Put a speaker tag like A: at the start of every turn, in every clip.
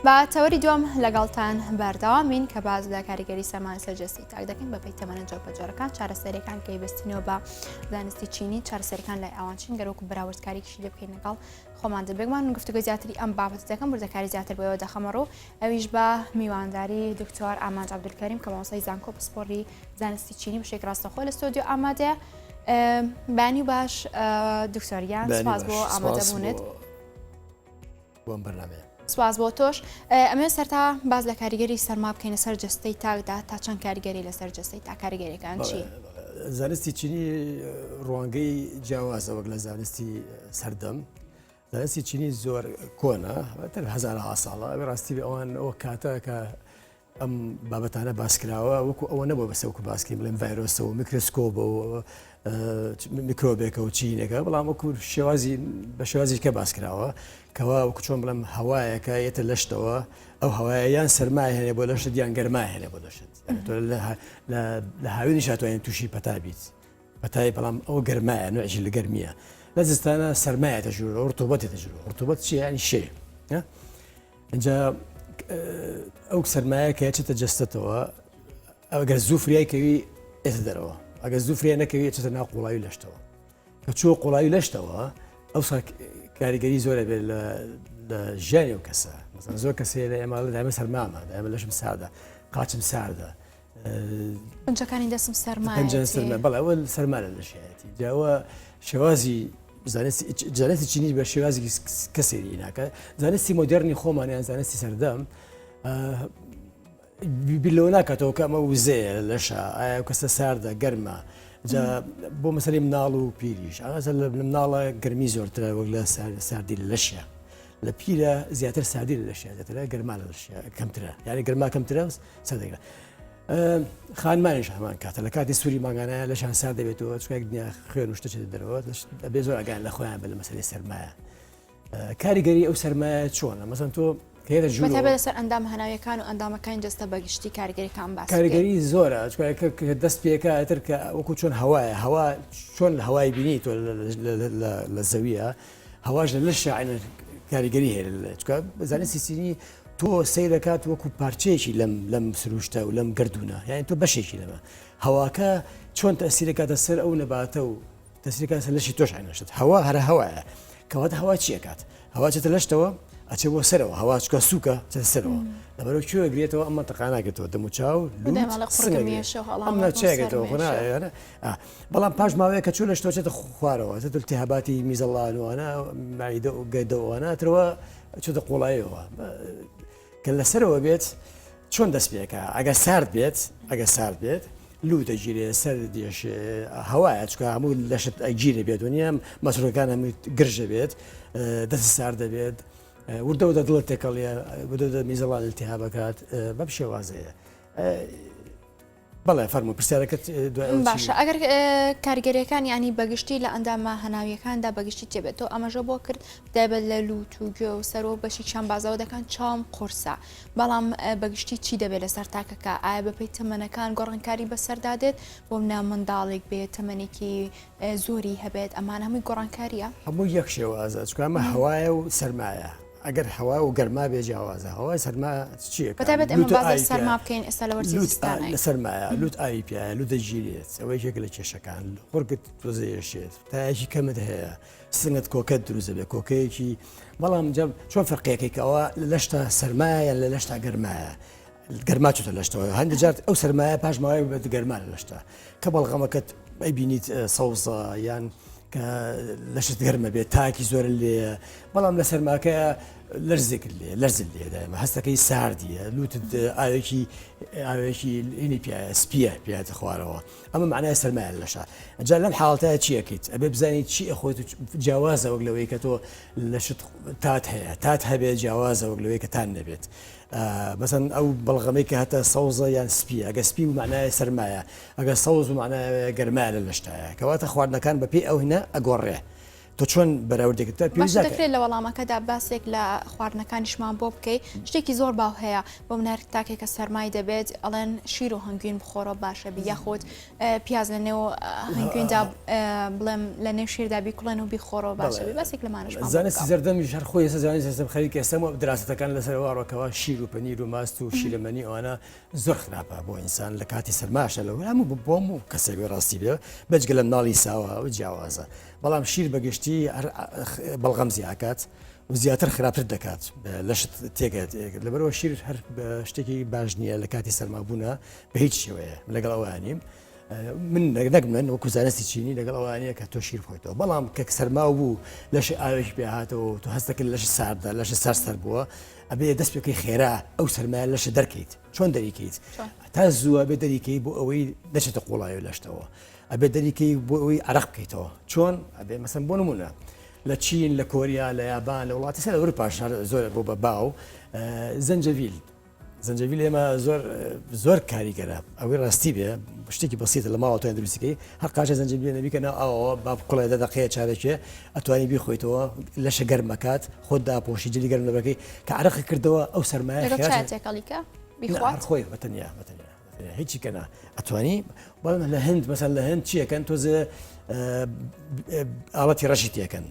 A: بە تەوەری دووەم لەگەڵتان بەردەوامین کە باس لە کاریگەری سەرما لەسەر جەستەی تاک دەکەین بەپێی تەمەنە جۆربەجۆرەکان چارەسەریەکان کە بەستینەوە بە زانستی چینی چارەسەرەکان لای ئەوان چین گەر وەکو بەراوردکاریکیشی لێ بکەین لەگەڵ خۆمان دەبێگومان من گفتوگۆی زیاتری ئەم بابەتە دەکەم وردەکاری زیاتر بۆ ئێوە دەخەمە ڕوو ئەویش بە میوانداری دکتۆر ئامانج عەبدولکەریم کە مامۆستای زانکۆ پسپۆڕی زانستی چینی بەشێک ڕاستەخۆ لە ستۆدیۆ ئامادەیە بانی باش دکتۆریان سپاس بۆ ئامادەبوونت.
B: بۆ ئەم بەرنامەیە.
A: سپاس بۆ تۆش. ئەمەوێت سەرتا باس لە کاریگەری سەرما بکەینە سەر جەستەی تاکدا تا چەند کاریگەری لەسەر جەستەی تا کاریگەریەکان چی؟
B: زانستی چینی ڕوانگەی جیاوازە وەک لە زانستی سەردەم زانستی چینی زۆر کۆنە تر هەزارها ساڵە ئەوێ ڕاستی بێ ئەوان ئەوە کاتە کە ئەم بابەتانە باسکراوە وەکو ئەوە نەبووە بەسە وەکو باسکرین بڵێن ڤایرۆسە و میکرۆسکۆبە و میکرۆبێکە و چینێکە بەڵام وەکو شێوازی بە شێوازی کە باسکراوە کەوا وەکو چۆن بڵێم هەوایەکە یەتە لەشتەوە ئەو هەوایە یان سەرمای هەیە بۆ لەشت یان گەرمای هەیە بۆ لەشت تۆ لە هاوینیش هاتوانین تووشی پەتا بیت پەتای بەڵام ئەو گەرمایە نوعی لە گەرمیە لە زستانە سەرمایەتە ژوورەوە ڕتوبەتێتە ژوورەوە ڕتوبەت چیە ینی شێ ئینجا ئەو سەرمایە کە چێتە جەستەتەوە ئەگەر زوو فریای کەوی ئێتە دەرەوە ئەگەر زوو فریا نەکەوی ئەچێتە ناو قوڵاوی لەشتەوە کە چووە قوڵاوی لەشتەوە ئەو کاریگەری زۆرە بێت لە ژیانی ئەو کەسە مەسەن زۆر کەسێ لە ئێمە دایمە سەرمامە دایمە لەشم ساردە قاچم ساردە
A: پەنجەکانی دەستم سەرما
B: سەرما بەڵێ ئەوە سەرما لە لەشایەتی جاوە شێوازی زانستی چینی بە شێوازی کەسێری ناکە زانستی مۆدررنی خۆمان یان زانستی سەردەم بیر لەوە ناکاتەوە کە ئەمە وزەیە لەشە ئایا کەسە ساردە گەرمە جا بۆ مەسەری مناڵ و پیریش ئەسە لە مناڵە گەرمی زۆرترە وەک لە ساردی لە لەشە لە پیرە زیاتر ساردی لە لەشە زیاترە گەرما لە لەشە کەمترە یعنی گەرما کەمترە سەردەگرە خانمانیش هەمان کاتە لە کاتی سووری مانگانە لەشان سار دەبێتەوە چکێک دنیا خوێن و شتە چێتە دەرەوە دەبێ زۆر ئەگەیان لە خۆیان بە لە مەسەلەی سەرمایە کاریگەری ئەو سەرمایە چۆنە مەسەن تۆ کێرە ژوور
A: بەتایبەت لەسەر ئەندام هەناویەکان و ئەندامەکانی جەستە بەگشتی کاریگەریەکان باس بکەیت.
B: کاریگەری زۆرە چونکە کە دەست پێکا ئیتر کە وەکو چۆن هەوایە هەوا چۆن لە هەوای بینی تۆ لە زەویە هەواش لە لەشا عینەن کاریگەری هەیە لە چونکە زانستی چینی تۆ سەیرەکات وەکو پارچەیەکی لەم لەم سروشتە و لەم گردونە یعنی تۆ بەشێکی لەمە هەواکە چۆن تەسیرەکاتە سەر ئەو نەباتە و تەسیرەکات سەر لەشی تۆش عینەشت هەوا هەرە هەوایە کەواتە هەوا چیەکات هەوا چێتە لەشتەوە ئەچێ بۆ سەرەوە هەوا چکە سووکە چێتە سەرەوە لەبەرەوە کوێ گرێتەوە ئەم مەنتەقاناگرێتەوە دەموچاو ئەم ناوچەیەگرێتەوە خۆنا بەڵام پاش ماوەیە کە چوو لە شتۆ چێتە خوارەوە چێتە التهاباتی میزەڵان و ئەنا مەعیدە و گەدە و ئەنا ترەوە چێتە قوڵایەوە کە لەسەرەوە بێت چۆن دەست پێکە ئەگە سارد بێت ئەگە سارد بێت لوو دەگیرێ سەر دێشێ هەوایە چکە هەموو لەشت ئەگیرێ بێت و نییە مەسرەکان هەمووی گرژە بێت دەست سارد دەبێت وردە وردە دڵت تێکەڵیە وردە وردە میزەڵان التهابەکات بەم شێوازەیە بەڵێ فەرموو پرسیارەکەت دوای ئەوە چی
A: باشە ئەگەر کاریگەریەکان یانی بەگشتی لە ئەندامە هەناویەکاندا بەگشتی تێبێت تۆ ئەمەژە بۆ کرد دایبەت لە لوت و گوێ و سەر و بەشێکیان بازەوە دەکەن چاوم قورسە بەڵام بەگشتی چی دەبێت لەسەر تاکەکە ئایا بەپێی تەمەنەکان گۆڕانکاری بەسەردا دێت بۆ منە منداڵێک بێت تەمەنێکی زۆری هەبێت ئەمان هەمووی گۆڕانکاریە
B: هەموو یەک شێوازە چونکە ئەمە هەوایە و سەرمایە ئەگەر هەوا و گەرما بێ جیاوازە هەوای سەرما چییە
A: بەتایبەت ئێمە باس لە سەرما بکەین ئێستا لە وەرزی زستانە
B: لە سەرمایە لوت ئاوی پیایە لوت دەگیرێت ئەوە یەکێک لە کێشەکان قورگت تۆزێشێت تایەکی کەمت هەیە سنگت کۆکەت دروست دەبێت کۆکەیەکی بەڵام جەم چۆن فەرقیەکەی کەەوە لە لەشتا سەرمایە یان لە لەشتا گەرمایە گەرما چێتە لەشتەوە هەندێک جار ئەو سەرمایە پاش ماوەیە بێت گەرما لە لەشتا کە بەڵغەمەکەت ئەیبینیت سەوزە یان کە لەشت گەرمە بێت تاکی زۆر لێ بەڵام لە سەرماکە لەرزێکت لێ لەرزت لێ دایمە هەستەکەی ساردیە لوتت ئاوێکی ئاوێکی ئینی پیایە سپیە پیاتە خوارەوە ئەمە معنای سەرمایە لەشە جا لەم حاڵەتە چیەکەیت ئەبێ بزانیت چی ئەخۆیت و جیاوازە وەک لەوەی کە تۆ لەشت تات هەیە تات هەبێت جیاوازە وەک لەوەی کە تان نەبێت مەسەن ئەو بەڵغەمەی کە هەتە سەوزە یان سپیە ئەگە سپی و معنای سەرمایە ئەگە سەوز و معنای گەرمایە لە لەشتایە کەواتە خواردنەکان بەپێی ئەو هینە ئەگۆڕێ. تۆ چۆن بەراوردێکت تا پێویست
A: باشە دەکرێت لە وەڵامەکەدا باسێک لە خواردنەکانیشمان بۆ بکەی شتێکی زۆر باو هەیە بۆ منار تاکێکە سەرمای دەبێت ئەڵێن شیر و هەنگوین بخۆرەوە باشە بی یاخود پیاز لە نێو هەنگویندا بڵێم لە نێو شیردا بیکوڵێن و بیخۆرەوە باشە بی باسێک لەمانەش
B: زانستی زەردەمیش هەر خۆی ئێستا زانستی زەردەم خەریکە ئێستا دراسەتەکان لەسەر ئەوە ڕۆکەوە شیر و پەنیر و ماست و شیرەمەنی ئەوانە زۆر خراپە بۆ ئینسان لە کاتی سەرماشە لە هەموو بۆم و کەسێک بێ ڕاستی بێ بەجگە لە مناڵی ساوا و جیاوازە بەڵام شیر بەگشتی بەڵغەم زیاکات و زیاتر خراپتر دەکات لەشت تێگەت لەبەرەوە شیر هەر شتێکی باش نییە لە کاتی سەرمابوونە بە هیچ شێوەیە لەگەڵ ئەوانیم من نەک من وەکو زانستی چینی لەگەڵ ئەوانەیە کە تۆ شیر بخۆیتەوە بەڵام کە سەرما بوو لەش ئاوێکی پێ هاتەوە تۆ هەستەکرد لەش ساردە لەش سەر سەر بووە ئەبێ دەست پێ بکەی خێرا ئەو سەرمایە لەشە دەرکەیت چۆن دەریکەیت تا زووە بێ دەریکەی بۆ ئەوەی دەچێتە قوڵایە لەشتەوە ئەبێ دەریکەی بۆ ئەوەی عرق بکەیتەوە چۆن ئەبێ مەسەن بۆ نمونە لە چین لە کۆریا لە یابان لە وڵاتی سەر ئەوروپاش زۆر بۆ بە باو زەنجەویل زەنجەبیل ئێمە زۆر زۆر کاریگەرە ئەوەی ڕاستی بێ شتێکی بەسیتە لە ماڵەوە توانین دروستیکەی هەر قاچە زەنجەبیل نەبیکە ناو ئاوەوە با بکوڵێ دە دەقەیە چارەکێ ئەتوانی بیخۆیتەوە لەشە گەرمەکات خۆت داپۆشی جلی گەرم لەبەرکەی کە عەرەقت کردەوە ئەو سەرمایە
A: لەگەڵ چای تێکەڵی کە بیخوات
B: هەر خۆی بەتەنیا بەتەنیا هیچی کەنا ئەتوانی بەڵام لە هند مەسەن لە هند چیەکەن تۆزێ ئاڵەتی ڕەشی تێکەن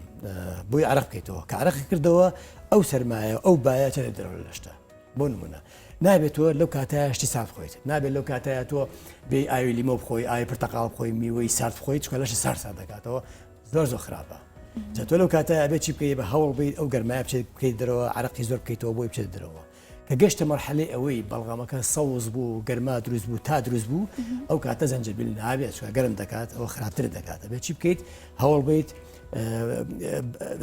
B: بۆی عرق بکەیتەوە کە عرق کردەوە ئەو سەرمایە ئەو بایە چێت دەرەوە لە لەشتە بۆ نمونە نابێت تۆ لەو کاتەیە شتی سارد بخۆیت نابێت لەو کاتەیە تۆ بێ ئاوی لیمۆ بخۆی ئاوی پرتەقاڵ بخۆی میوەی سارد بخۆی چکە لەش سارد سارد دەکاتەوە زۆر زۆر خراپە جا تۆ لەو کاتەیە ئەبێت چی بکەی بە هەوڵ بیت ئەو گەرمایە بچێت بکەیت دەرەوە عرەقی زۆر بکەیتەوە بۆی بچێت دەرەوە کە گەشتە مەرحەلەی ئەوەی بەڵغەمەکە سەوز بوو گەرما دروست بوو تا دروست بوو ئەو کاتە زەنجەبیل نابێت چکە گەرم دەکات ئەوە خراپتر دەکات ئەبێت چی بکەیت هەوڵ بیت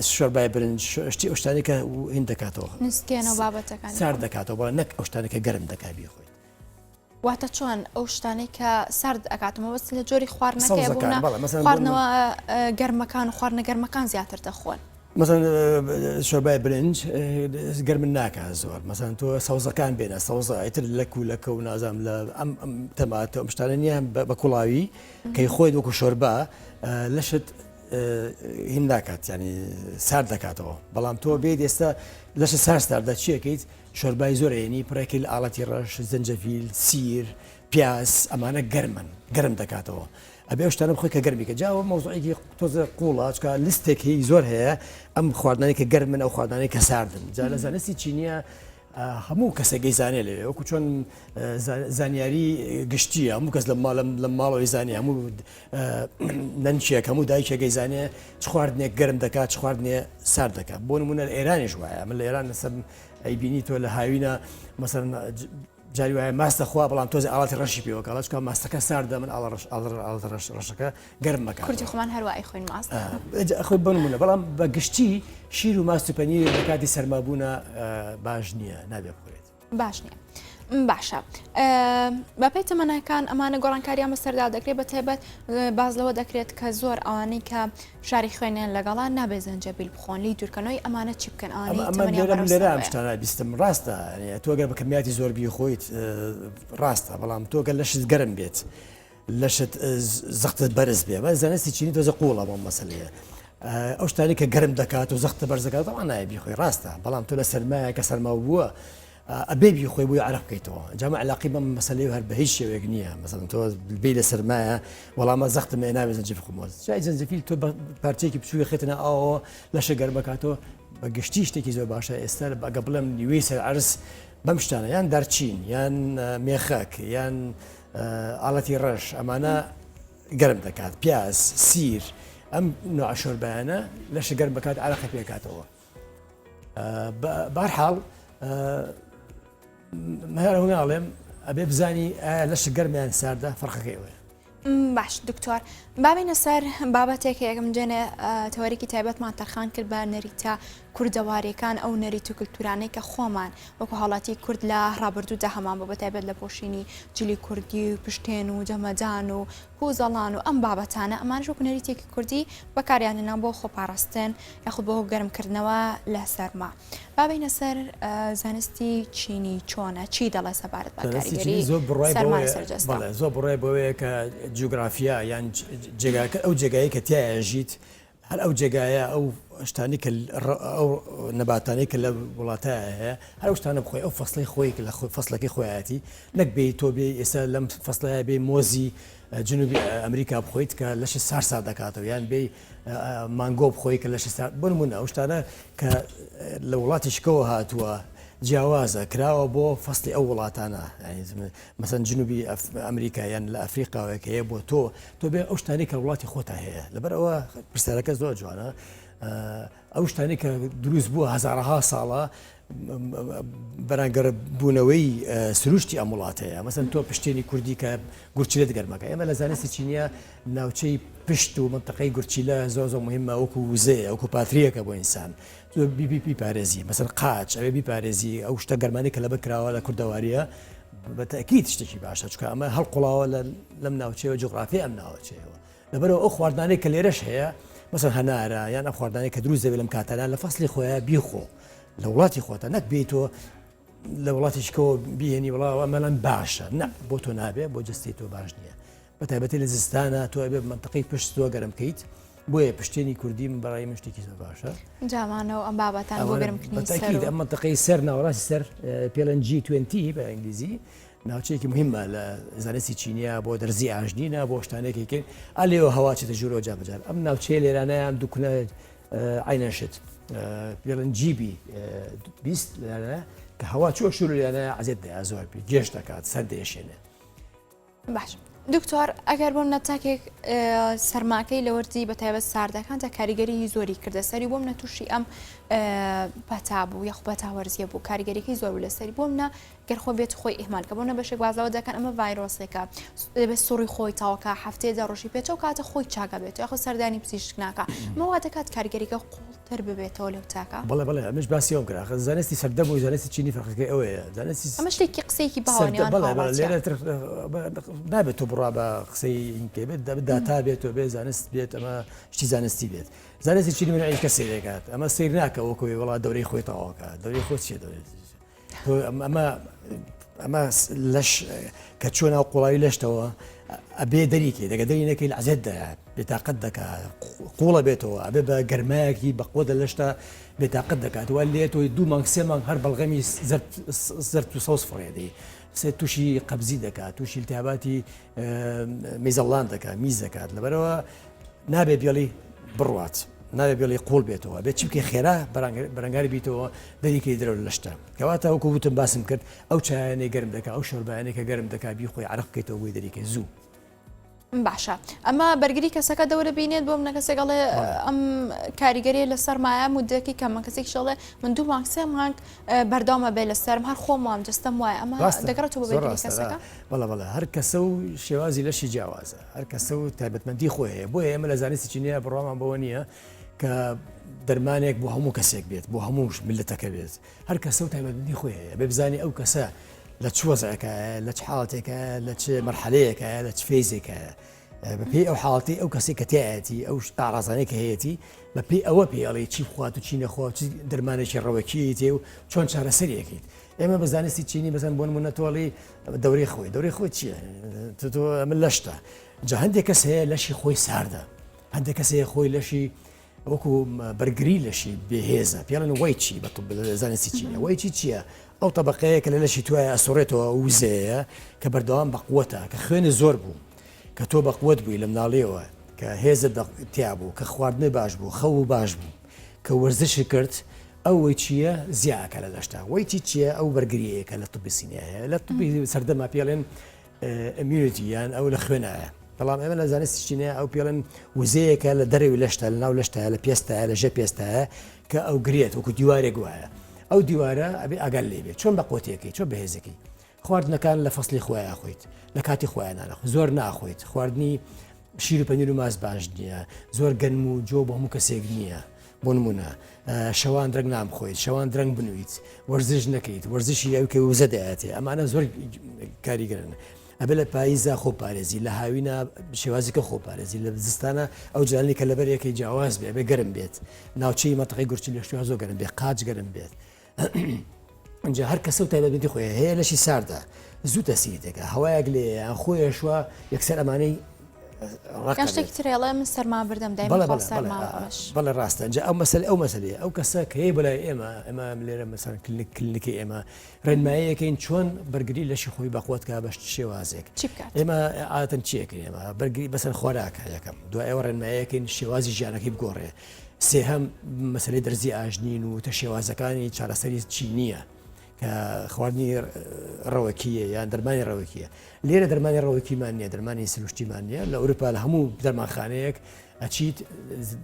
B: شۆربای برنج شتی ئەو شتانەی کە هین دەکاتەوە
A: نسکێنە و بابەتەکان
B: سارد دەکاتەوە بەڵام نەک ئەو شتانەی کە گەرم دەکات بیخۆیت.
A: واتە چۆن ئەو شتانەی کە سارد ئەکاتەوە بەس لە جۆری خواردنەکەی
B: سەوزەکان،
A: بوونە
B: بەڵێ، مەسەلەن بۆ
A: خواردنەوە گەرمەکان و خواردنە گەرمەکان زیاتر دەخۆن.
B: مەسەلەن شۆربای برنج گەرمن ناکات زۆر مەسەلەن تۆ سەوزەکان بێنە سەوزە ئیتر لەک و لەکە و نازانم لە ئەم ئەم تەماتە ئەم شتانە نییە بە کوڵاوی کەی خۆیت وەکو شۆربا لەشت هین ناکات ینی سارد دەکاتەوە بەڵام تۆ بێت ئێستا لەشە سار ساردە چیەکەیت شۆربای زۆر ێنی پڕێکی لە ئاڵەتی ڕەش زەنجەفیل سیر پیاز ئەمانە گەرمن گەرم دەکاتەوە ئەبێ شتانە بخۆی کە گەرمی کە جاوە مەوزوعێکی تۆزە قوڵە چکە لیستێک هی زۆر هەیە ئەم خواردنانی کە گەرمن ئەو خواردنانی کە ساردن جا لە زانستی چینیە هەموو کەسێک ئەیزانێ لەوێ وەکو چۆن زانیاری گشتیە هەموو کەس لە ماڵم لە ماڵەوەی زانێ هەموو نەنکێک هەموو دایکێک ئەیزانێ چ خواردنێک گەرم دەکات چ خواردنێ سارد دەکات بۆ نمونە لە ئێرانیش وایە من لە ئێران لەسەر ئەیبینی تۆ لە هاوینە مەسەن جاری وایە ماست دەخوا بەڵام تۆزێ ئاڵاتی ڕەشی پێوە کاڵا چکا ماستەکە ساردە من ئاڵە ڕەش ئاڵە ڕەش ڕەشەکە گەرم مەکە
A: کوردی خۆمان هەر وا ئەیخۆین ماست.
B: خۆی بنمونە بەڵام بە گشتی شیر و ماست و پەنیر لە کاتی سەرمابوونە باش نییە نابێ بخورێت.
A: باش نییە. باشە بەپێی تەمەنەکان ئەمانە گۆڕانکاریان بەسەردا دەکرێت بە تایبەت باز لەوە دەکرێت کە زۆر ئەوانەی کە فشاری خوێنیان لەگەڵا نابێ زەنجەبیل بخۆن لی دوورکەنەوەی ئەمانە چی بکەن ئەوانەی تەمەنیان بەرەو
B: لێرە ئەم
A: سەروەیە.
B: شتانە بیستم ڕاستە یانی تۆ گەر بە کەمیاتی زۆر بیخۆیت ڕاستە بەڵام تۆ گەر لەشت گەرم بێت لەشت زەختت بەرز بێ بە زانستی چینی تۆزە قوڵە بۆم مەسلەیە ئەو شتانی کە گەرم دەکات و زەختە بەرز دەکات ئەوان نایە بیخۆی ڕاستە بەڵام تۆ لە سەرمایە کە سەرما بووە ئەبێ بیخۆی بۆی عەرەق بکەیتەوە جا من عەلاقەی بەم مەسەلەیەوە هەر بە هیچ شێوەیەک نییە مەسەلەن تۆ بێی لە سەرمایە وەڵامە زەختم هەیە نابێ زەنجەفیل بخۆمەوە چای زەنجەفیل تۆ بە پارچەیەکی بچووکی خێتە ناو ئاوەوە لەشە گەرمەکاتەوە بە گشتی شتێکی زۆر باشە ئێستا ئەگە بڵێم نیوەی سەر عەرز بەم شتانە یان دارچین یان مێخەک یان ئاڵەتی ڕەش ئەمانە گەرم دەکات پیاز سیر ئەم نوع شۆربایانە لەشە گەرم بکات عراقی پێکاتەوە بەهەرحاڵ هەر ئەو ناڵێم ئەبێ بزانی ئایا لەش گەرمیان ساردە فەرقەکەی ئەوەیە.
A: باش دکتۆر بابینە سەر بابەتێک یەکەم جێنێ تەوەرێکی تایبەتمان تەرخان کرد بە نەریتە کوردەواریەکان ئەو نەریت و کللتورانەی کە خۆمان وەکو هاوڵاتی کورد لە ڕابردوودا هەمان بۆ بەتایبەت لە پۆشینی جلی کوردی و پشتێن و جەمەدان و پوزەڵان و ئەم بابەتانە ئەمانش وەکو نەریتێکی کوردی بەکاریان هێنا بۆ خۆپاراستن یاخود بۆ گەرمکردنەوە لە سەرما. با بێینە سەر زانستی چینی چۆنە چی دەڵێ سەبارەت بە
B: زانستی
A: کاریگەری
B: چینی زۆر بڕوای
A: سەرما
B: بەوەیە
A: لەسەر جەستە؟
B: بەڵێ زۆر بڕوای بەوەیە کە جوگرافیا یان جێگاکە ئەو جێگایەی کە تیایا ژیت. هەر ئەو جێگایە ئەو شتانی کە ئەو نەباتانەی کە لە وڵاتە هەیە هەر ئەو شتانە بخۆی ئەو فەسڵی خۆی کە لە فەسڵەکەی خۆیەتی نەک بێی تۆ بێ ئێستا لەم فەسڵەیە بێ مۆزی جنوبی ئەمریکا بخۆیت کە لەشی سار سار دەکاتەوە یان بێ مانگۆ بخۆی کە لەشی سار بۆ نمونە ئەو شتانە کە لە وڵاتی شکەوە هاتووە جیاوازە کراوە بۆ فەسلی ئەو وڵاتانە مەسەن جنوبی ئەمریکا یان لە ئەفریقاوەیە کە هەیە بۆ تۆ تۆ بێ ئەو شتانەی کە وڵاتی خۆتا هەیە لەبەر ئەوە پرسیارەکە زۆر جوانە ئەو شتانەی کە دروست بووە هەزارەها ساڵە بەرانگەر بوونەوەی سروشتی ئەم وڵاتەیە مەسەن تۆ پشتێنی کوردی کە گورچیلەت گەرمەکە ئێمە لە زانستی چینیە ناوچەی پشت و منطقەی گورچیلە زۆر زۆر مهمە وەکو وزەیە وەکو پاتریەکە بۆ ئینسان تۆ بیپارێزی مەسەن قاچ ئەوێ بیپارێزی ئەو شتە گەرمانی کە لەبەر کراوە لە کوردەواریە بە تەئکید شتێکی باشە چونکە ئەمە هەڵقوڵاوە لەم ناوچەیەوە جوغرافی ئەم ناوچەیەوە لەبەرەوە ئەو خواردنانەی کە لێرەش هەیە مەسەن هەنارە یان ئەم خواردنانەی کە دروست دەبێت لەم کاتانە لە فەسلی خۆیان بیخۆ لە وڵاتی خۆتە نەک بێیت تۆ لە وڵاتیشکەوە بیهێنی وڵا ئەمەلەن باشە نە بۆ تۆ نابێ بۆ جستەی تۆ باش نییە بە تایبەتی لە زستانە تۆ ئەبێ مەنتقەی پشت زۆر گەرم بکەیت بۆیە پشتێنی کوردی من بەڕای من شتێکی زۆر باشە
A: جامانەوە ئەم بابەتان بۆ گەرمکردنی سەر
B: بەتاکید ئەم مەنتقەی سەر ناوەڕاستی سەر پێڵێن جی 20 بە ئینگلیزی ناوچەیەکی مهمە لە زانستی چینیە بۆ دەرزی ئاژنینە بۆ شتانێکی کرد ئەلێەوە هەوا چێتە ژوورەوە جا بەجار ئەم ناوچەیە لێرانەیان دوکنە عینەن شت پێڵێن جیبی 20 لێرانە کە هەوا چوە شور لێرانە عەزێت دەیا زۆر پێ گێش دەکات سەر دەیەشێنێ
A: باش دکتۆر ئەگەر بۆم نە تاکێک سەرماکەی لە وەرزی بە تایبەت ساردەکان تا کاریگەری زۆری کردە سەری بۆم نە تووشی ئەم پەتا بوو یاخ پەتا وەرزیە بوو کاریگەریەکەی زۆر بوو لەسەری بۆم نە گەر خۆ بێت خۆی ئیهمال کە بۆ نە بەشێک بازەوە دەکەن ئەمە ڤایرۆسێکە دەبێت سوڕی خۆی تاوەکە هەفتەیە دە ڕۆژی پێچە و کاتە خۆی چاکە بێت یاخۆ سەردانی پزیشک ناکە ئەمە وا دەکات کاریگەریەکە قوڵتر ببێتەوە لەو تاکە.
B: بەڵێ بەڵێ ئەمەش باسی ئەوم کرد ئاخر زانستی سەردەم و زانستی چینی فەرقەکەی ئەوەیە زانستی
A: ئەمە شتێکی قسەیەکی باوە
B: سەردەم
A: نێوان
B: بەڵێ بەڵێ
A: هاوڵاتیان.
B: لێرە تر نابێت تۆ بڕوا بە قسەی ئینکەی بێت دەبێت داتا بێت و بێ زانست بێت ئەمە شتی زانستی بێت زانستی چینی من عیش کە سەیرەکات ئەمە سەیر ناکە وەکوی وڵات دەورەی خۆی تەواوکە دەورەی خۆ چیە دەورەی ئەمە ئەمە لەش کە چۆن ناو قوڵاوی لەشتەوە ئەبێ دەریکەی دەگە دەری نەکەی لە عزێت دەیە بێتاقەت دەکا قوڵە بێتەوە ئەبێ بە گەرمایەکی بەقوە دە لەشتا بێتاقەت دەکات وە لێ تۆی دوو مانگ سێ مانگ هەر بەڵغەمی زەرد و سەوز فڕێدەی سێ تووشی قەبزی دەکات تووشی التهاباتی میزەڵان دەکات میز دەکات لەبەرەوە نابێ بێڵی بڕوات نابێ بێڵی قوڵ بێتەوە بێت چی بکەی خێرا بەرەنگاری بیتەوە دەریکەی درەوە لە شتە کەواتە وەکو وتم باسم کرد ئەو چایانەی گەرم دەکا ئەو شۆربایانەی کە گەرم دەکا بیخۆی عەرەق بکەیتەوە بۆی دەریکەی زوو.
A: باشە ئەمە بەرگری کەسەکە دەورە بینێت بۆ منە کەسێک ئەڵێ ئەم کاریگەریە لەسەر مایە مدەکی کەمە کەسێک شڵێ من دوو مانگ سێ مانگ بەردەوامە بێ لەسەرم هەر خۆم وام جەستەم وایە ئەمە دەگەڕێتەوە بۆ بەرگری کەسەکە؟
B: بەڵێ بەڵێ هەر کەسە و شێوازی لەشی جیاوازە هەر کەسە و تایبەتمەندی خۆی هەیە بۆیە ئێمە لە زانستی چینیە بڕوامان بەوە نییە کە دەرمانێک بۆ هەموو کەسێک بێت بۆ هەمووش ملەتەکە بێت هەر کەسە و تایبەتمەندی خۆی هەیە بێ بزانی ئەو کەسە لە چ وەزعێکە لە چ حاڵەتێکە لە چ مەرحەلەیەکە لە چ phase ێکە بەپێی ئەو حاڵەتەی ئەو کەسەی کە تیایەتی ئەو ئاڕازانەی کە هەیەتی بەپێی ئەوە پێی ئەڵێ چی بخوات و چی نەخوا و چ دەرمانێکی ڕەوەکیی تێ و چۆن چارەسەریەکەیت ئێمە بە زانستی چینی بەزان بۆ نمونە تۆڵی دەورەی خۆی دەورەی خۆی چییە تۆ ئەمە لەشتە جا هەندێک کەس هەیە لەشی خۆی ساردە هەندێک کەس هەیە خۆی لەشی وەکو بەرگری لەشی بێهێزە پێڵێن وەی چی بە طب زانستی چینە وەی چی چییە ئەو تەبقەیە کە لە لەشی توایە ئەسوڕێتەوە وزەیە کە بەردەوام بە قوتە کە خوێنی زۆر بوو کە تۆ بە قوت بووی لە مناڵیەوە کە هێزت تیا بوو کە خواردنی باش بوو خەو و باش بوو کە وەرزشی کرد ئەو وەی چییە زیاکە لە لەشتا وەی چی چییە ئەو بەرگریەیە کە لە طبی سینە هەیە لە طبی سەردەما پێڵێن immunity یان ئەو لە خوێنایە بەڵام ئێمە لە زانستی چینە ئەو پێڵێن وزەیەکە لە دەرەوی لەشتا لە ناو لەشتایە لە پێستایە لە ژێ پێستایە کە ئەو گرێت وەکو دیوارێک وایە ئەو دیوارە ئەبێ ئاگال لێ بێت چۆن بە قوتێکی چۆن بەهێزەکەی خواردنەکان لە فەسلی خۆیان خۆیت لە کاتی خۆیان نانەخۆ زۆر ناخۆیت خواردنی شیر و پەنیر و ماست باش نییە زۆر گەنم و جۆ بۆ هەموو کەسێک نییە بۆ نمونە شەوان درەنگ نان بخۆیت شەوان درەنگ بنویت وەرزش نەکەیت وەرزشی ئەو کە وزە دەیاتێ ئەمانە زۆر کاریگەرن ئەبێ لە پاییزا خۆپارێزی لە هاوینە شێوازیکە خۆپارێزی لە زستانە ئەو جلانی کە لەبەرێکی جیاواز بێ بێ گەرم بێت ناوچەی مەتەقی گورچی لە شوێن زۆر گەرم بێ قاچ گەرم بێت ئینجا هەر کەسە و تایبەتمەندی خۆی هەیە لەشی ساردە زوو تەسیری دەکا هەوایەک لێ یان خۆیە شوە یەکسەر ئەمانەی.
A: ڕەق شتێکی تر ئەڵێ من سەرما بردم دایم بەڵێ سەرما
B: بەڵێ ڕاستە جا ئەو مەسەل ئەو مەسەلەیە ئەو کەسە کە هەیە بەلای ئێمە ئێمە لێرە مەسەن کلنیک کلنیکی ئێمە ڕێنماییەکەین چۆن بەرگری لەشی خۆی بەقوت کا بە شێوازێک ئێمە عادەتەن چیەکەین ئێمە بەرگری بەسەر خۆراکە یەکەم دوای ئەوە ڕێنماییەکەین شێوازی ژیانەکەی بگۆڕێ سێهەم مەسەلەی دەرزی ئاژنین و تە شێوازەکانی چارەسەری چینیە کە خواردنی ڕەوەکیە یان دەرمانی ڕەوەکیە لێرە دەرمانی ڕەوەکیمان نییە دەرمانی سروشتیمان نییە لە ئەوروپا لە هەموو دەرمانخانەیەک ئەچیت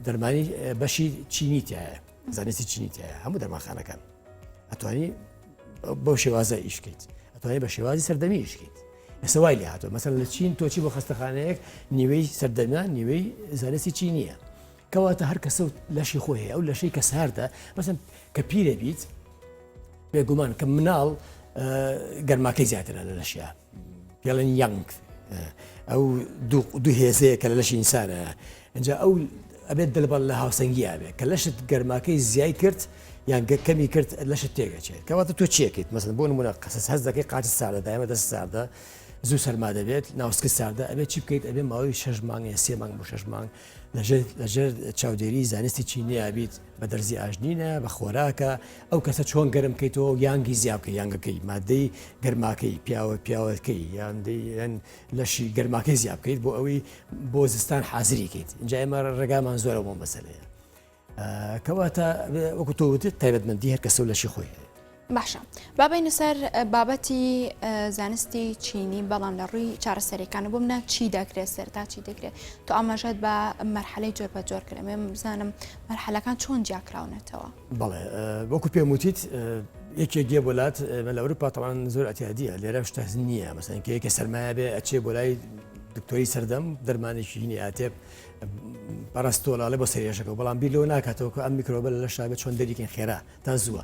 B: دەرمانی بەشی چینی تایە زانستی چینی تایە هەموو دەرمانخانەکان ئەتوانی بەو شێوازە ئیشکەیت ئەتوانی بە شێوازی سەردەمی ئیشکەیت ئێستا وای لێ هاتووە مەسەلەن لە چین تۆ چی بۆ خەستەخانەیەک نیوەی سەردەمە نیوەی زانستی چینیە کەواتە هەر کەسە و لەشی خۆی هەیە ئەو لەشەی کە ساردە مەسەن کە پیرە بیت بێگومان کە مناڵ گەرماکەی زیاترە لە لەشیا پێڵێن یانگ ئەو دوو هێزەیە کە لە لەشی ئینسانە ئەجا ئەو ئەبێت دەلبەڵ لە هاوسەنگی ئابێت کە لەشت گەرماکەی زیای کرد یان کەمی کرد لەشت تێگەچێت کەواتە تۆ چیەکەیت مەسن بۆ نمونە قەسەس هەست دەکەی قاچ ساردە دایمە دەست ساردە زوو سەرما دەبێت ناوسکە ساردە ئەبێت چی بکەیت ئەبێ ماوەی شش مانگ یان سێ مانگ بۆ شش مانگ لەژێر چاودێری زانستی چینییا بیت بە دەرزی ئاژنینە بە خۆراکە ئەو کەسە چۆن گەرم بکەیتەوە یانگی زیا بکەی یانگەکەی مادەی گەرماکەی پیاوە پیاوەکەی یان لەشی گەرماکەی زیا بکەیت بۆ ئەوەی بۆ زستان حازری کەیت اینجا ئێمە ڕێگامان زۆرە بۆ مەسەلەیە کەواتە وەکو تۆ وتت تایبەتمەندی هەر کەسە و لەشی خۆی هەیە.
A: باشە با بینە سەر بابەتی زانستی چینی بەڵام لە ڕووی چارەسەریەکان بۆ منە چی دەکرێت سەرتا چی دەکرێت تۆ ئاماژەت بە مەرحەلەی جۆر بە جۆر کرد ئەمێ بزانم مەرحەلەکان چۆن جیاکراونەتەوە.
B: بەڵێ وەکو پێم وتیت یەکێک یە بۆ لات لە ئەوروپا تەوان زۆر ئەتیادیە لێرە شتە نییە مەسەن کە یەکە سەرمایە بێ ئەچێ بۆ لای دکتۆری سەردەم دەرمانێکی هینی ئاتێ پەرستۆڵاڵێ بۆ سەرێشەکە بەڵام بیر لەوە ناکاتەوە کە ئەم میکرۆبە لە لەشا بێت چۆن دەریکەین خێرا تا زووە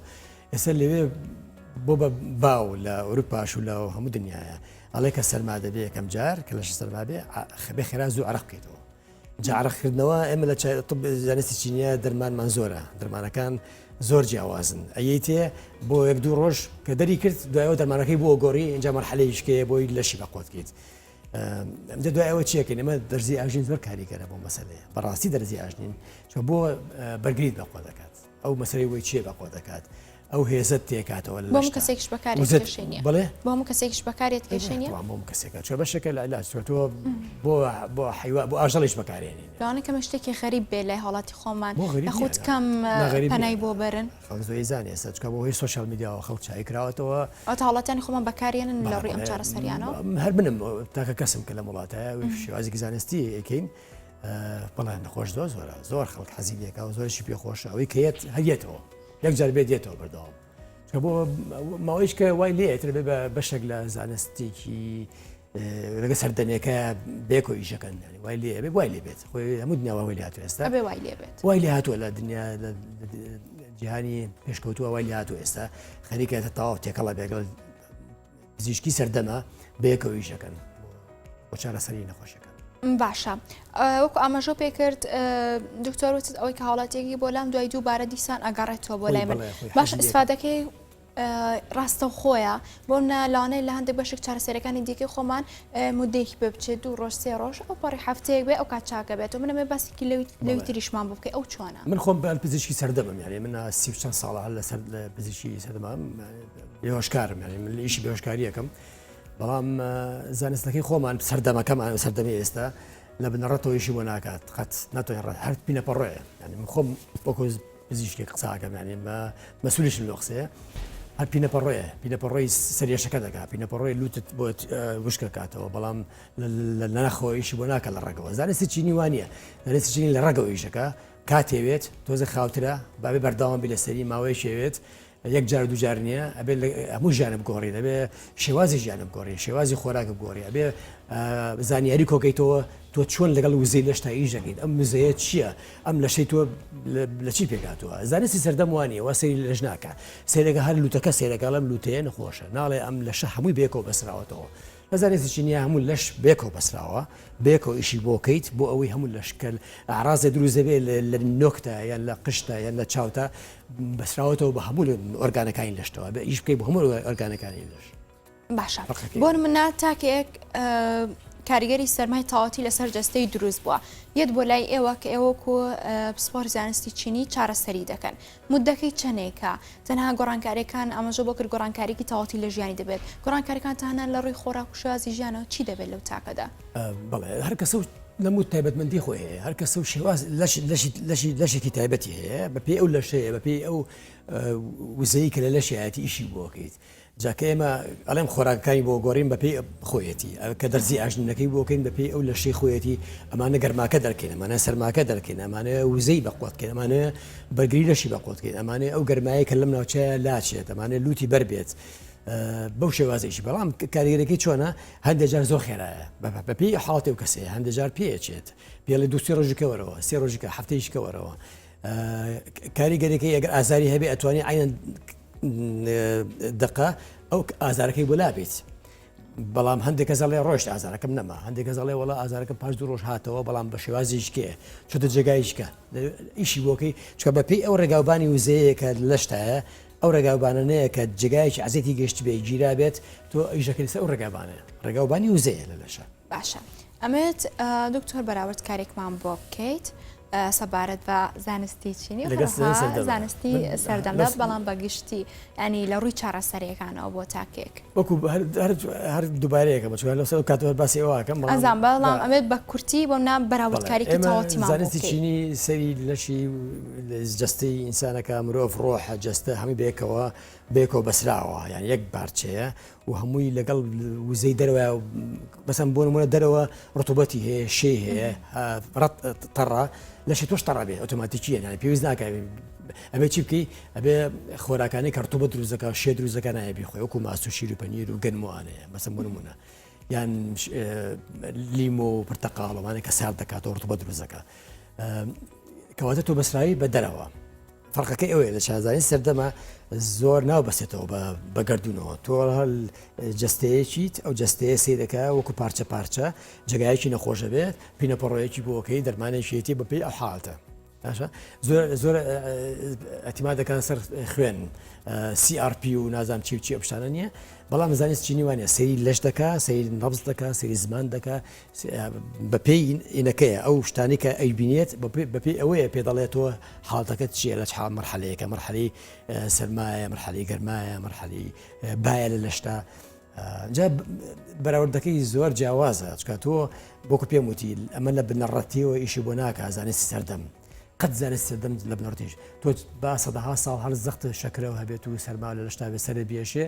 B: ئێستا لەوێ بۆ بە باو لە ئەوروپاش و لە هەموو دنیاە ئەڵێ کە سەرما دەبێ یەکەم جار کە لەش سەرما بێ خەبێ خێرا زوو عرق بکەیتەوە جا عرقکردنەوە ئێمە لە طب زانستی چینیە دەرمانمان زۆرە دەرمانەکان زۆر جیاوازن ئەیتێ بۆ یەک دوو ڕۆژ کە دەری کرد دوایەوە دەرمانەکەی بۆ گۆڕی اینجا مەرحەلەیشکەیە بۆی لەشی بەقوت کەیت ئەمجا دوای ئەوە چیەکەین ئێمە دەرزی ئاژین زۆر کاریگەرە بۆ مەسەلەیە بەڕاستی دەرزی ئاژنین چۆ بۆ بەرگریت بەقوە دەکات ئەو مەسەلەی وەی چیە بەقوە دەکات ئەو هێزت تێکاتەوە لە
A: بۆ کەسێکش بەکارێت
B: بڵێ
A: بۆ هەموو کەسێکش بەکارێت کێشەنیە
B: بۆ هەموو کەسێکە چۆ بەشێکە لە علاج تۆ بۆ بۆ حیوا بۆ ئاژەڵیش بەکارێنین
A: لەوانە کەمە شتێکی غەریب بێ لای هاوڵاتی خۆمان یاخود کەم پەنای بۆ بەرن
B: خەڵک زۆری زانێ ئێستا چونکە بەهۆی سۆشیال میدیاوە خەڵک چای کراوەتەوە.
A: ئەوەتا هاوڵاتیانی خۆمان بەکاریەنن لە ڕووی ئەم چارەسەریانەوە؟
B: هەر منم تاکە کەسم کە لەم وڵاتە شێوازێکی زانستی ئەیکەین بەڵێ نەخۆش زۆر زۆرە زۆر خەڵک حەزی لێکا و زۆرشی پێ خۆشە ئەوەی کە یەت هەر یەتەوە یەک جار بێت یەتەوە بەردەوام چونکە بۆ ماوەیش کە وای لێ ئێتر بێ بە بەشێک لە زانستێکی لەگە سەردەمێکە بێکۆ ئیشەکەن یانی وای لێ بێ وای لێ بێت خۆی هەموو دنیا وای لێ هاتوو ئێستا
A: ئەبێ وای لێ بێت
B: وای لێ هاتووە لە دنیا لە جیهانی پێشکەوتووە وای لێ هاتوو ئێستا خەریکە تەواو تێکەڵە بێگەڵ پزیشکی سەردەمە بەیەکەوە ئیشەکەن بۆ چارەسەری نەخۆشیەکان.
A: باشە وەکو ئاماژۆ پێکرد دکتۆر وتت ئەوەی کە هاوڵاتیەکی بۆ لام دوای دووبارە دیسان ئەگەڕێتەوە بۆ لای من باش ئیسفادەکەی ڕاستەوخۆیە بۆ نە لەوانەیە لە هەندێک بەشێک چارەسەرەکانی دیکەی خۆمان مدەیەکی پێ بچێت دوو ڕۆژ سێ ڕۆژ ئەو پەڕی هەفتەیەک بێ ئەو کات چاکە بێت و منەمێ باسێکی لەوی تریشمان بۆ بکەی ئەو چۆنە
B: من خۆم بە پزیشکی سەردەمم یعنی من سی و چەند ساڵە هەر لەسەر پزیشکی سەردەمام بێهۆشکارم یعنی من ئیشی بێهۆشکاریەکەم بەڵام زانستەکەی خۆمان سەردەمەکەمان سەردەمی ئێستا لە بنەڕەتەوە ئیشی بۆ ناکات قەت ناتوانێت ڕەت هەر پینەپەڕۆیە یعنی من خۆم وەکو پزیشکێک قساکەم یعنی بە مەسولیشم لەو قسەیە هەر پینەپەڕۆیە پینەپەڕۆی سەرێشەکە دەکات پینەپەڕۆی لوتت بۆ وشکە کاتەوە بەڵام لە ناخەوە ئیشی بۆ ناکە لە ڕەگەوە زانستی چینی وانە زانستی چینی لە ڕەگەوە ئیشەکە کاتێوێت تۆزە خاوترە بابێ بەردەوام بی لەسەری ماوەیەکێوێت یەک جار و دوو جار نییە ئەبێ هەموو ژیانە بگۆڕین ئەبێ شێوازی ژیانە بگۆڕین شێوازی خۆراک بگۆڕی ئەبێ زانیاری کۆکەیتەوە تۆ چۆن لەگەڵ وزەی لەشتا ئیش دەکەیت ئەم وزەیە چییە ئەم لەشەی تۆ لە چی پێکاتوە زانستی سەردەم وانە وا سەیری لەش ناکە سەیرەکە هەر لوتەکە سەیرەکە ئەم لوتەیە نەخۆشە ناڵێ ئەم لەشە هەمووی بێکەوە بەسراوەتەوە لە زانستی چینیە هەموو لەش بێکەوە بەسراوە بێکەوە ئیشی بۆ کەیت بۆ ئەوەی هەموو لەش کە ئاڕازێ دروست دەبێت لە نۆکتە یان لە قشتە یان لە چاوتە بەسراوەتەوە بە هەموو ئۆرگانەکانی لەشتەوە بە ئیش بکەی بە هەموو ئۆرگانەکانی لەش
A: باشە بۆ منە تاکێک. کاریگەری سەرمای تەواوەتی لەسەر جەستەی دروست بووە یەت بۆ لای ئێوە کە ئێوە وەکو پسپۆڕی زانستی چینی چارەسەری دەکەن مودەکەی چەندێکە تەنها گۆڕانکاریەکان ئاماژە بۆ کرد گۆڕانکاریکی تەواوەتی لە ژیانی دەبێت گۆڕانکاریەکان تەنها لە ڕووی خۆراک و شێوازی ژیانەوە چی دەبێت لەو تاکەدا؟
B: بەڵێ هەر کەسە و نەموت تایبەتمەندی خۆی هەیە هەر کەسە و شێواز لەش لەشی لەشی لەشێکی تایبەتی هەیە بەپێی ئەو لەشەیە بەپێی ئەو وزەی کە لە لەشیایەتی ئیشی بۆکەیت جا کە ئێمە ئەڵێم خۆراکەکانی بۆ گۆڕین بەپێی خۆیەتی کە دەرزی ئاژنینەکەی بۆکەین بەپێی ئەو لەشەی خۆیەتی ئەمانە گەرماکە دەرکەین ئەمانە سەرماکە دەرکەین ئەمانە وزەی بەقوتکەین ئەمانە بەرگری لەشی بەقوتکەین ئەمانە ئەو گەرمایە کە لەم ناوچەیە لاچێت ئەمانە لوتی بەر بێت بەو شێوازێکی بەڵام کاریگەرەکەی چۆنە هەندێک جار زۆر خێرایە بەپێی حاڵەتی و کەسەیە هەندێک جار پێچێت پێڵی دوو سێ ڕۆژیکە وەرەوە سێ ڕۆژیکە هەفتەیەکە وەرەوە کاریگەرەکەی ئەگەر ئازاری هەبێ ئەتوانی عینەن دقە ئەو ئازارەکەی بۆ لابێت بەڵام هەندێک کەس ئەڵێ ڕۆشت ئازارەکەم نەما هەندێک کەس ئەڵێ وەڵا ئازارەکەم پاش دوو ڕۆژ هاتەوە بەڵام بە شێوازێکێ چۆتە جێگایشکە ئیشی بۆکەی چکە بە پێی ئەو ڕێگاوبانی وزەیە کە لەشتایە ئەو ڕێگاوبانە نەیە کە جێگایەکی عزیەتی گەشت بێ گیرا بێت تۆ ئیشەکەی لەسەر ئەو ڕێگابانە ڕێگاوبانی وزەیە لە لەشە.
A: باشە ئەمەوێت دکتۆر بەراورد کارێکمان بۆ بکەیت سەبارەت بە زانستی چینی زانستی سەردەمدا بەڵام بە گشتی ینی لە ڕووی چارەسەریەکانەوە بۆ تاکێک
B: وەکو هەر دووبارەیەکە بەچوە لەسەر کاتەوە باسی ئەوەکەم
A: ئەزان بەڵام ئەمێت بە کورتی بۆ نام بەراوردکارێکی تەواوەتی
B: زانستی چینی سەری لەشی جستەی ئینسانەکە مرۆڤ ڕۆحە جەستە هەمووی بێکەوە بێکەوە بەسراوە یان یەک بارچەیە و هەمووی لەگەڵ وزەی دەرەوە بەسەم بۆ نمونە دەرەوە ڕتوبەتی هەیە شێ هەیە ڕەت تەڕە لەشی تۆش تەڕە بێ ئۆتۆماتیکیە یانی پێویست ناکە ئەبێ چی بکەی ئەبێ خۆراکانی کە ڕتوبە دروست دەکا شێ دروست دەکا نایە بیخۆی وەکو ماست و شیر و پەنیر و گەنم و ئانەیە بەسەم بۆ نمونە یان لیمۆ و پرتەقاڵەوانە کە سارد دەکاتەوە ڕتوبە دروست دەکا کەواتە تۆ بەسراوی بە دەرەوە فەرقەکەی ئەوەیە لە شازانی سەردەمە زۆر ناوبەسێتەوە بە گردونەوە تۆ جستەیەکیت ئەو جستەیە سیرەکە وەکو پارچە پارچە جێگایەکی نەخۆشە بێت پینەپەڕۆیەکی بۆکەی دەرمانێکیەتی بەپێی ئەو حاڵتە باشە زۆر زۆر ئەتیما دەکەن سەر خوێن CRP و نازام چی و چی ئەو شتانە نییە بەڵام زانست چینی وانە سەیری لەش دەکا سەیری نەبز دەکا سەیری زمان دەکا بەپێی ئینەکەیە ئەو شتانی کە ئەیبینێت بەپێی ئەوەیە پێ دەڵێتەوە حاڵەتەکەت چییە لە چ مەرحەلەیەکە مەرحەلەی سەرمایە مەرحەلەی گەرمایە مەرحەلەی بایە لە لەشتا جا بەراوردەکەی زۆر جیاوازە چکە تۆ بۆکو پێم وتی ئەمە لە بنەڕەتیەوە ئیشی بۆ ناکە زانستی سەردەم قەت زانستی سەردەم لە بنەڕەتیش تۆ با سەدەها ساڵ هەر زەخت شەکرەوە هەبێت و سەرما لە لەشتا بێ سەرت بێشێ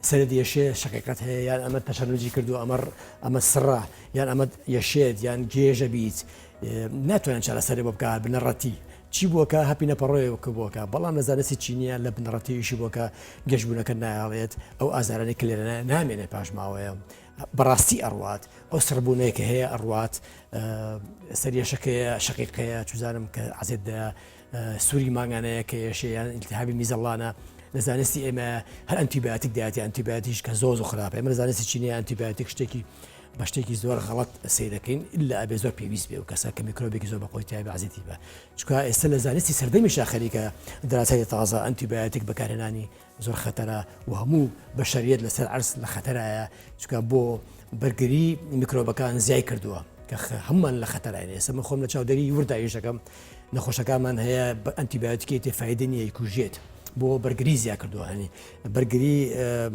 B: سەرت یەشێ شەقیقەت هەیە یان ئەمە تەشەنوجی کردو ئەمە ئەمە سڕە یان ئەمە یەشێت یان گێژە بیت ناتوانن چارەسەری بۆ بکات بنەڕەتی چی بۆکە هەپی نەپەڕۆیە کە بۆکە بەڵام لە زانستی چینیە لە بنەڕەتیشی بۆکە گەشتبوونەکە نایاڵێت ئەو ئازارانەی کە لێرە نامێنێ پاش ماوەیە بەڕاستی ئەڕوات ئەو سڕبوونەیە کە هەیە ئەڕوات سەریەشەکەیە شەقیقەیە چزانم کە عزێت دەیە سووری مانگانەیە کە یەشێ یان ئیلتیهابی میزەڵانە لە زانستی ئێمە هەر ئەنتیبیاتیک داتی ئەنتیبیاتیش کە زۆر زۆر خراپە ئێمە لە زانستی چینی ئەنتیبیاتیک شتێکی بە شتێکی زۆر غەڵەت سەیرەکەین ئللا ئەبێ زۆر پێویست بێ و کەسە کە میکرۆبێکی زۆر بەقۆی تای بەعزێتی بە چکا ئێستا لە زانستی سەردەمیشا خەریکە دراساتی تازە ئەنتیبیاتیک بەکارهێنانی زۆر خەتەرە و هەموو بەشەریەت لەسەر عەرز لە خەتەرایە چکە بۆ بەرگری میکرۆبەکان زیای کردووە کە هەمومان لە خەتەراین ئێستا من خۆم لە چاودێری وردا ئیش دەکەم نەخۆشەکانمان هەیە بە ئەنتیبیۆتیکی تێ فایدە نییە کوژێت بۆ بەرگری زیا کردووە هەنی بەرگری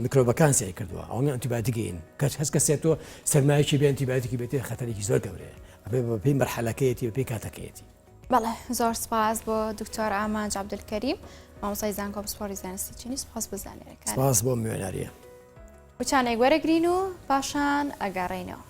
B: میکرۆبەکان زیای کردووە ئەوە ئەنتیبیۆتیکین کەس هەست کەسێت تۆ سەرمایەکی بێ ئەنتیبیۆتیکی بێتێ خەتەرێکی زۆر گەورەیە ئەبێ بە پێی مەرحەلەکەیەتی بە پێی کاتەکەیەتی.
A: بەڵێ زۆر سپاس بۆ دکتۆر ئامانج عەبدولکەریم مامۆستای زانکۆ پسپۆڕی زانستی چینی سپاس بۆ زانیاریەکان.
B: سپاس بۆ میواناریە.
A: وچانێک وەرەگرین و پاشان ئەگەڕێینەوە.